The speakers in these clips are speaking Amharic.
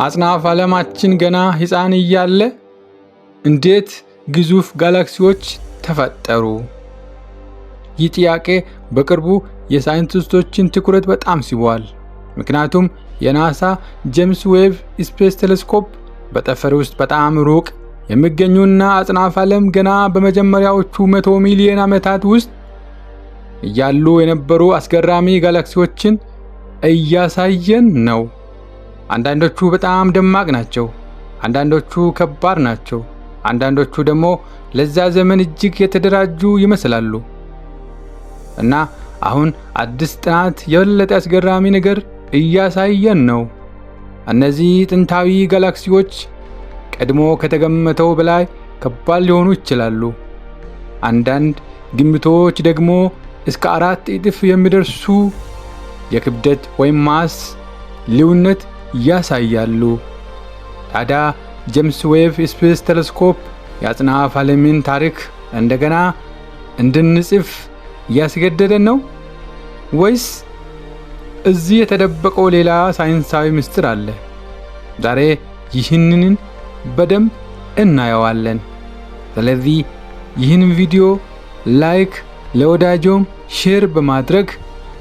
አጽናፍ ዓለማችን ገና ሕፃን እያለ እንዴት ግዙፍ ጋላክሲዎች ተፈጠሩ? ይህ ጥያቄ በቅርቡ የሳይንቲስቶችን ትኩረት በጣም ስቧል። ምክንያቱም የናሳ ጄምስ ዌብ ስፔስ ቴሌስኮፕ በጠፈር ውስጥ በጣም ሩቅ የሚገኙና አጽናፍ ዓለም ገና በመጀመሪያዎቹ 100 ሚሊዮን ዓመታት ውስጥ እያሉ የነበሩ አስገራሚ ጋላክሲዎችን እያሳየን ነው። አንዳንዶቹ በጣም ደማቅ ናቸው፣ አንዳንዶቹ ከባድ ናቸው፣ አንዳንዶቹ ደግሞ ለዛ ዘመን እጅግ የተደራጁ ይመስላሉ። እና አሁን አዲስ ጥናት የበለጠ አስገራሚ ነገር እያሳየን ነው። እነዚህ ጥንታዊ ጋላክሲዎች ቀድሞ ከተገመተው በላይ ከባድ ሊሆኑ ይችላሉ። አንዳንድ ግምቶች ደግሞ እስከ 4 እጥፍ የሚደርሱ የክብደት ወይም mass ልዩነት ያሳያሉ። ታዲያ ጄምስ ዌብ ስፔስ ቴሌስኮፕ የአጽናፍ ዓለምን ታሪክ እንደገና እንድንጽፍ እያስገደደን ነው ወይስ እዚህ የተደበቀው ሌላ ሳይንሳዊ ምስጢር አለ? ዛሬ ይህንን በደንብ እናየዋለን። ስለዚህ ይህን ቪዲዮ like፣ ለወዳጆም share በማድረግ፣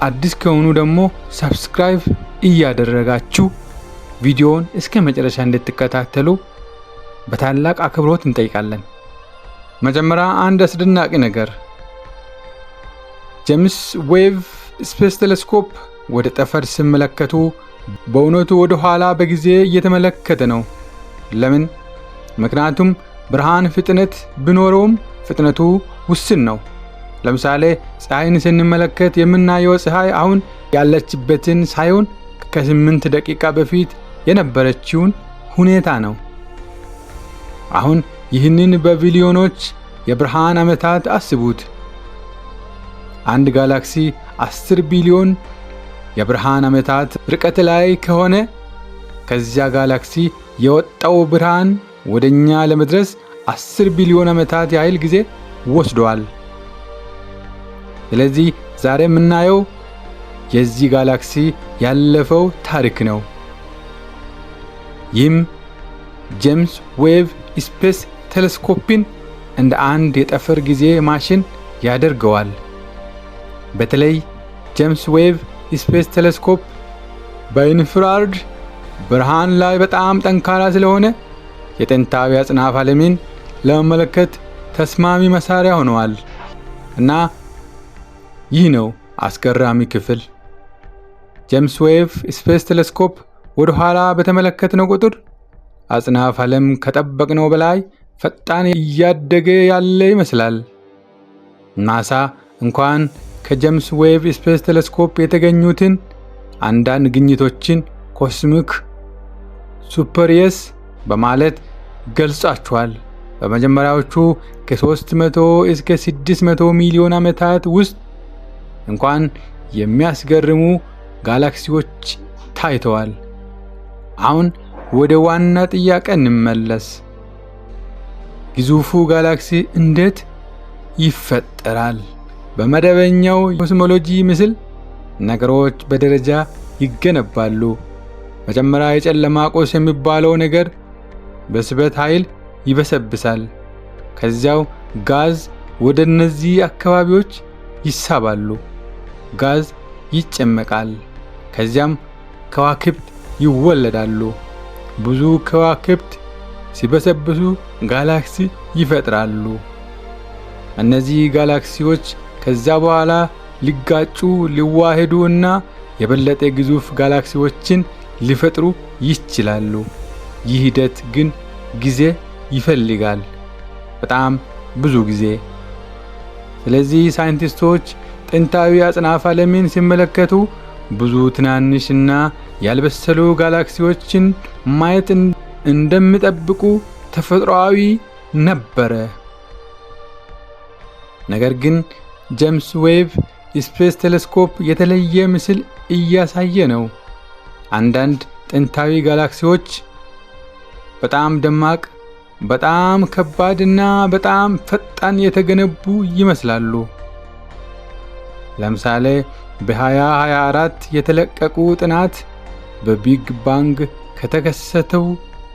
አዲስ ከሆኑ ደግሞ subscribe እያደረጋችሁ ቪዲዮውን እስከ መጨረሻ እንድትከታተሉ በታላቅ አክብሮት እንጠይቃለን። መጀመሪያ አንድ አስደናቂ ነገር። ጄምስ ዌብ ስፔስ ቴሌስኮፕ ወደ ጠፈር ሲመለከቱ በእውነቱ ወደ ኋላ በጊዜ እየተመለከተ ነው። ለምን? ምክንያቱም ብርሃን ፍጥነት ቢኖረውም ፍጥነቱ ውስን ነው። ለምሳሌ ፀሐይን ስንመለከት የምናየው ፀሐይ አሁን ያለችበትን ሳይሆን ከ8 ደቂቃ በፊት የነበረችውን ሁኔታ ነው። አሁን ይህንን በቢሊዮኖች የብርሃን ዓመታት አስቡት። አንድ ጋላክሲ 10 ቢሊዮን የብርሃን ዓመታት ርቀት ላይ ከሆነ፣ ከዚያ ጋላክሲ የወጣው ብርሃን ወደኛ ለመድረስ 10 ቢሊዮን ዓመታት ያህል ጊዜ ወስዷል። ስለዚህ ዛሬ የምናየው የዚህ ጋላክሲ ያለፈው ታሪክ ነው። ይህም ጄምስ ዌብ ስፔስ ቴሌስኮፕን እንደ አንድ የጠፈር ጊዜ ማሽን ያደርገዋል። በተለይ ጄምስ ዌብ ስፔስ ቴሌስኮፕ በ infrared ብርሃን ላይ በጣም ጠንካራ ስለሆነ የጥንታዊ አጽናፍ ዓለምን ለመመልከት ተስማሚ መሳሪያ ሆነዋል። እና ይህ ነው አስገራሚ ክፍል። ጄምስ ዌብ ስፔስ ቴሌስኮፕ ወደ ኋላ በተመለከትነው ቁጥር አጽናፍ ዓለም ከጠበቅነው በላይ ፈጣን እያደገ ያለ ይመስላል። ናሳ እንኳን ከጄምስ ዌብ ስፔስ ቴሌስኮፕ የተገኙትን አንዳንድ ግኝቶችን cosmic surprise በማለት ገልጿቸዋል። በመጀመሪያዎቹ ከ300 እስከ 600 ሚሊዮን ዓመታት ውስጥ እንኳን የሚያስገርሙ ጋላክሲዎች ታይተዋል። አሁን ወደ ዋና ጥያቄ እንመለስ። ግዙፉ ጋላክሲ እንዴት ይፈጠራል? በመደበኛው ኮስሞሎጂ ምስል ነገሮች በደረጃ ይገነባሉ። መጀመሪያ የጨለማ ቁስ የሚባለው ነገር በስበት ኃይል ይበሰብሳል። ከዚያው ጋዝ ወደ እነዚህ አካባቢዎች ይሳባሉ። ጋዝ ይጨመቃል። ከዚያም ከዋክብት ይወለዳሉ። ብዙ ከዋክብት ሲበሰብሱ ጋላክሲ ይፈጥራሉ። እነዚህ ጋላክሲዎች ከዛ በኋላ ሊጋጩ፣ ሊዋሄዱ እና የበለጠ ግዙፍ ጋላክሲዎችን ሊፈጥሩ ይችላሉ። ይህ ሂደት ግን ጊዜ ይፈልጋል፣ በጣም ብዙ ጊዜ። ስለዚህ ሳይንቲስቶች ጥንታዊ አጽናፈ ዓለምን ሲመለከቱ ብዙ ትናንሽ እና ያልበሰሉ ጋላክሲዎችን ማየት እንደሚጠብቁ ተፈጥሯዊ ነበረ። ነገር ግን ጄምስ ዌብ ስፔስ ቴሌስኮፕ የተለየ ምስል እያሳየ ነው። አንዳንድ ጥንታዊ ጋላክሲዎች በጣም ደማቅ፣ በጣም ከባድ እና በጣም ፈጣን የተገነቡ ይመስላሉ። ለምሳሌ በ2024 የተለቀቁ ጥናት በ Big Bang ከተከሰተው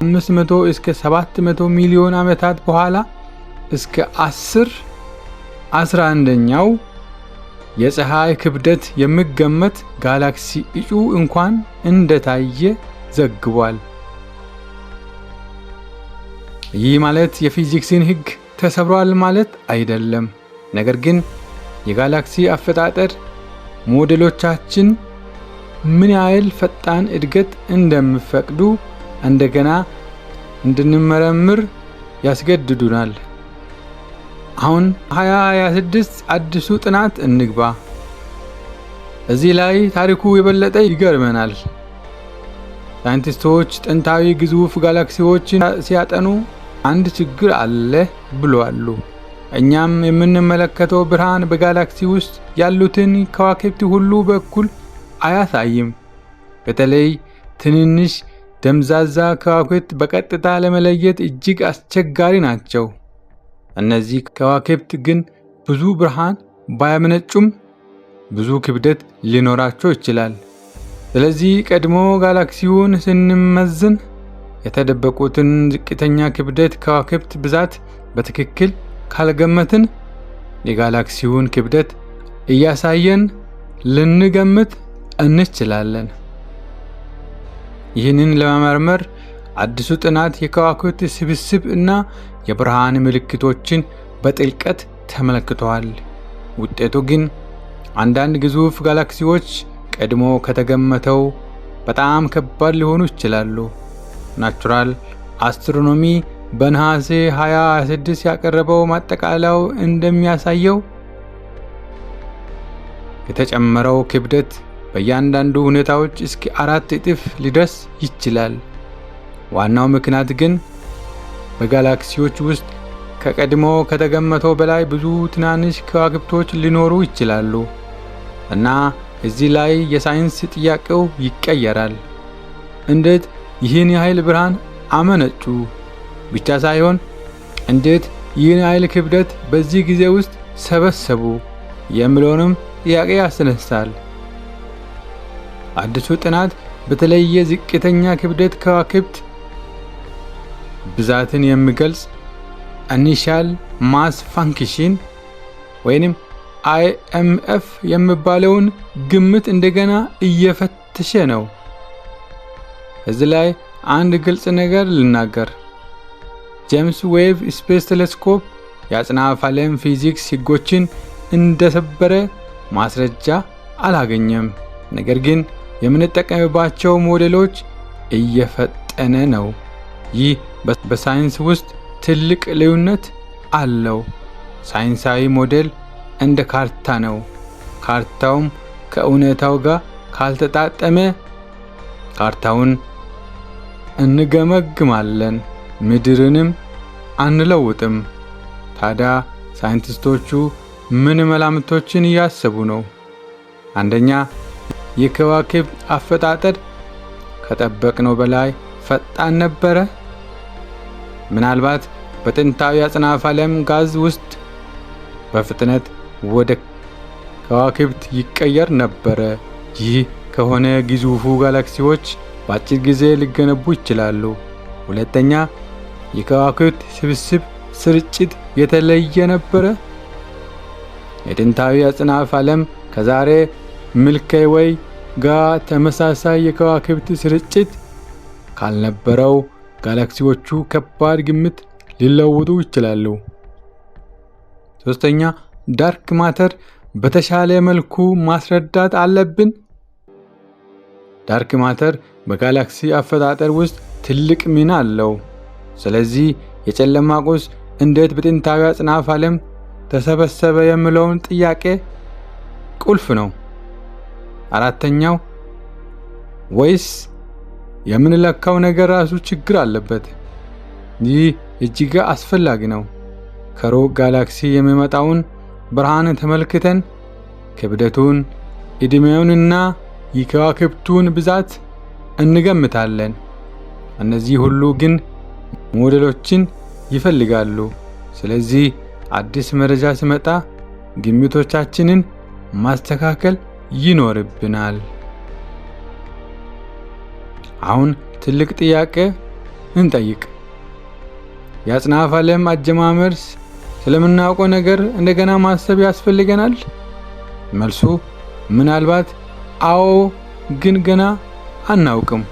500 እስከ 700 ሚሊዮን ዓመታት በኋላ እስከ 10 11ኛው የፀሐይ ክብደት የሚገመት ጋላክሲ እጩ እንኳን እንደታየ ዘግቧል። ይህ ማለት የፊዚክስን ሕግ ተሰብሯል ማለት አይደለም። ነገር ግን የጋላክሲ አፈጣጠር ሞዴሎቻችን ምን ያህል ፈጣን እድገት እንደሚፈቅዱ እንደገና እንድንመረምር ያስገድዱናል። አሁን 2026 አዲሱ ጥናት እንግባ። እዚህ ላይ ታሪኩ የበለጠ ይገርመናል። ሳይንቲስቶች ጥንታዊ ግዙፍ ጋላክሲዎችን ሲያጠኑ አንድ ችግር አለ ብለዋል። እኛም የምንመለከተው ብርሃን በጋላክሲ ውስጥ ያሉትን ከዋክብት ሁሉ በእኩል አያሳይም። በተለይ ትንንሽ ደብዛዛ ከዋክብት በቀጥታ ለመለየት እጅግ አስቸጋሪ ናቸው። እነዚህ ከዋክብት ግን ብዙ ብርሃን ባያመነጩም ብዙ ክብደት ሊኖራቸው ይችላል። ስለዚህ ቀድሞ ጋላክሲውን ስንመዝን የተደበቁትን ዝቅተኛ ክብደት ከዋክብት ብዛት በትክክል ካልገመትን የጋላክሲውን ክብደት እያሳየን ልንገምት እንችላለን። ይህንን ለመመርመር አዲሱ ጥናት የከዋክብት ስብስብ እና የብርሃን ምልክቶችን በጥልቀት ተመልክተዋል። ውጤቱ ግን አንዳንድ ግዙፍ ጋላክሲዎች ቀድሞ ከተገመተው በጣም ከባድ ሊሆኑ ይችላሉ። Nature Astronomy በነሐሴ 2026 ያቀረበው ማጠቃለያው እንደሚያሳየው የተጨመረው ክብደት በእያንዳንዱ ሁኔታዎች እስከ 4 እጥፍ ሊደርስ ይችላል። ዋናው ምክንያት ግን በጋላክሲዎች ውስጥ ከቀድሞ ከተገመተው በላይ ብዙ ትናንሽ ከዋክብቶች ሊኖሩ ይችላሉ እና እዚህ ላይ የሳይንስ ጥያቄው ይቀየራል። እንዴት ይህን ያህል ብርሃን አመነጩ ብቻ ሳይሆን እንዴት ይህን ያህል ክብደት በዚህ ጊዜ ውስጥ ሰበሰቡ የሚለውንም ጥያቄ ያስነሳል። አዲሱ ጥናት በተለየ ዝቅተኛ ክብደት ከዋክብት ብዛትን የሚገልጽ initial mass function ወይንም IMF የሚባለውን ግምት እንደገና እየፈተሸ ነው። እዚህ ላይ አንድ ግልጽ ነገር ልናገር። James Webb Space Telescope የአጽናፈ ዓለም ፊዚክስ ሕጎችን እንደሰበረ ማስረጃ አላገኘም። ነገር ግን የምንጠቀምባቸው ሞዴሎች እየፈጠነ ነው። ይህ በሳይንስ ውስጥ ትልቅ ልዩነት አለው። ሳይንሳዊ ሞዴል እንደ ካርታ ነው። ካርታውም ከእውነታው ጋር ካልተጣጠመ ካርታውን እንገመግማለን፣ ምድርንም አንለውጥም። ታዲያ ሳይንቲስቶቹ ምን መላምቶችን እያሰቡ ነው? አንደኛ፣ የከዋክብት አፈጣጠር ከጠበቅነው በላይ ፈጣን ነበረ። ምናልባት በጥንታዊ አጽናፈ ዓለም ጋዝ ውስጥ በፍጥነት ወደ ከዋክብት ይቀየር ነበረ። ይህ ከሆነ ግዙፉ ጋላክሲዎች በአጭር ጊዜ ሊገነቡ ይችላሉ። ሁለተኛ፣ የከዋክብት ስብስብ ስርጭት የተለየ ነበረ። የጥንታዊ አጽናፈ ዓለም ከዛሬ Milky Way ጋር ተመሳሳይ የከዋክብት ስርጭት ካልነበረው ጋላክሲዎቹ ከባድ ግምት ሊለውጡ ይችላሉ። ሶስተኛ፣ dark matter በተሻለ መልኩ ማስረዳት አለብን። Dark matter በጋላክሲ አፈጣጠር ውስጥ ትልቅ ሚና አለው። ስለዚህ የጨለማ ቁስ እንዴት በጥንታዊ አጽናፈ ዓለም ተሰበሰበ የሚለውን ጥያቄ ቁልፍ ነው። አራተኛው፣ ወይስ የምንለካው ነገር ራሱ ችግር አለበት? ይህ እጅግ አስፈላጊ ነው። ከሩቅ ጋላክሲ የሚመጣውን ብርሃን ተመልክተን ክብደቱን፣ ዕድሜውንና የከዋክብቱን ብዛት እንገምታለን። እነዚህ ሁሉ ግን ሞዴሎችን ይፈልጋሉ። ስለዚህ አዲስ መረጃ ሲመጣ ግምቶቻችንን ማስተካከል ይኖርብናል። አሁን ትልቅ ጥያቄ እንጠይቅ። የአጽናፈ ዓለም አጀማመር ስለምናውቀው ነገር እንደገና ማሰብ ያስፈልገናል? መልሱ ምናልባት አዎ፣ ግን ገና አናውቅም።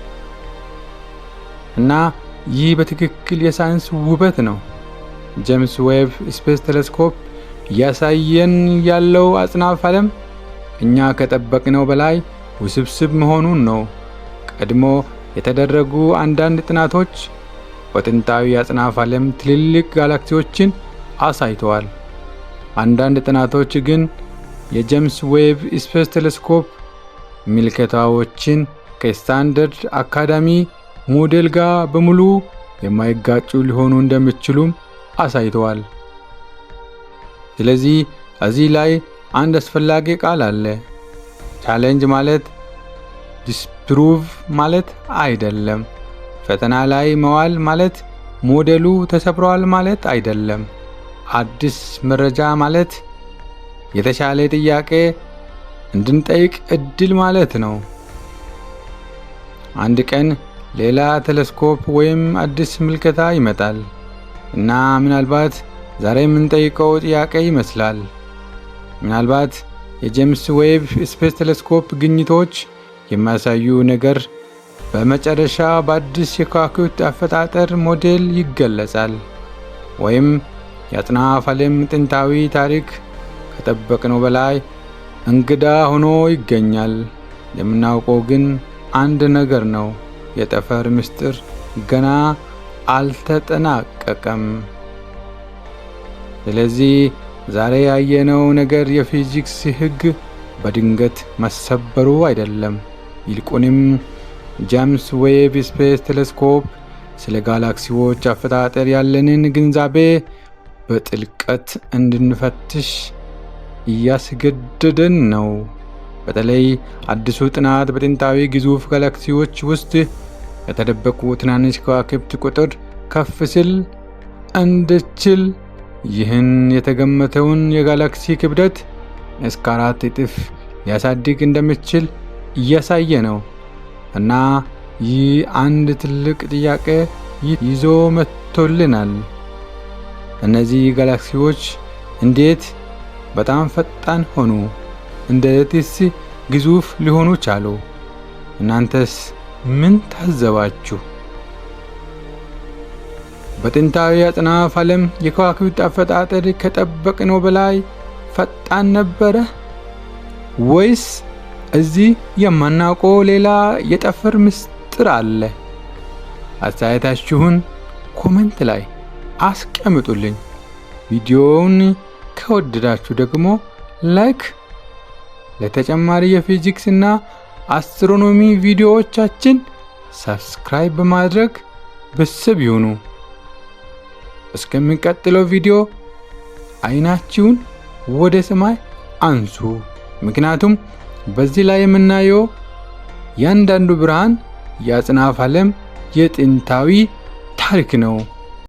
እና ይህ በትክክል የሳይንስ ውበት ነው። ጄምስ ዌብ ስፔስ ቴሌስኮፕ እያሳየን ያለው አጽናፈ ዓለም እኛ ከጠበቅነው በላይ ውስብስብ መሆኑን ነው። ቀድሞ የተደረጉ አንዳንድ ጥናቶች በጥንታዊ አጽናፈ ዓለም ትልልቅ ጋላክሲዎችን አሳይተዋል። አንዳንድ ጥናቶች ግን የጄምስ ዌብ ስፔስ ቴሌስኮፕ ምልከታዎችን ከ Standard Academy Model ጋር በሙሉ የማይጋጩ ሊሆኑ እንደሚችሉም አሳይተዋል። ስለዚህ እዚህ ላይ አንድ አስፈላጊ ቃል አለ። Challenge ማለት disprove ማለት አይደለም። ፈተና ላይ መዋል ማለት ሞዴሉ ተሰብሯል ማለት አይደለም። አዲስ መረጃ ማለት የተሻለ ጥያቄ እንድንጠይቅ እድል ማለት ነው። አንድ ቀን ሌላ ቴሌስኮፕ ወይም አዲስ ምልከታ ይመጣል እና ምናልባት ዛሬ የምንጠይቀው ጥያቄ ይመስላል። ምናልባት የጄምስ ዌብ ስፔስ ቴሌስኮፕ ግኝቶች የሚያሳዩ ነገር በመጨረሻ በአዲስ የከዋክብት አፈጣጠር ሞዴል ይገለጻል፣ ወይም የአጽናፈ ዓለም ጥንታዊ ታሪክ ከጠበቅነው በላይ እንግዳ ሆኖ ይገኛል። የምናውቀው ግን አንድ ነገር ነው፤ የጠፈር ምስጢር ገና አልተጠናቀቀም። ስለዚህ ዛሬ ያየነው ነገር የፊዚክስ ሕግ በድንገት መሰበሩ አይደለም። ይልቁንም ጄምስ ዌብ ስፔስ ቴሌስኮፕ ስለ ጋላክሲዎች አፈጣጠር ያለንን ግንዛቤ በጥልቀት እንድንፈትሽ እያስገደደን ነው። በተለይ አዲሱ ጥናት በጥንታዊ ግዙፍ ጋላክሲዎች ውስጥ የተደበቁ ትናንሽ ከዋክብት ቁጥር ከፍ ሲል እንድችል ይህን የተገመተውን የጋላክሲ ክብደት እስከ 4 እጥፍ ሊያሳድግ እንደሚችል እያሳየ ነው። እና ይህ አንድ ትልቅ ጥያቄ ይዞ መጥቶልናል። እነዚህ ጋላክሲዎች እንዴት በጣም ፈጣን ሆኑ? እንዴትስ ግዙፍ ሊሆኑ ቻሉ? እናንተስ ምን ታዘባችሁ? በጥንታዊ አጽናፈ ዓለም የከዋክብት አፈጣጠር ከጠበቅነው በላይ ፈጣን ነበረ ወይስ እዚህ የማናውቀው ሌላ የጠፈር ምስጢር አለ? አስተያየታችሁን comment ላይ አስቀምጡልኝ። ቪዲዮውን ከወደዳችሁ ደግሞ like፣ ለተጨማሪ የፊዚክስ እና አስትሮኖሚ ቪዲዮዎቻችን subscribe በማድረግ ቤተሰብ ይሁኑ። እስከሚቀጥለው ቪዲዮ አይናችሁን ወደ ሰማይ አንሱ። ምክንያቱም በዚህ ላይ የምናየው እያንዳንዱ ብርሃን የአጽናፈ ዓለም የጥንታዊ ታሪክ ነው።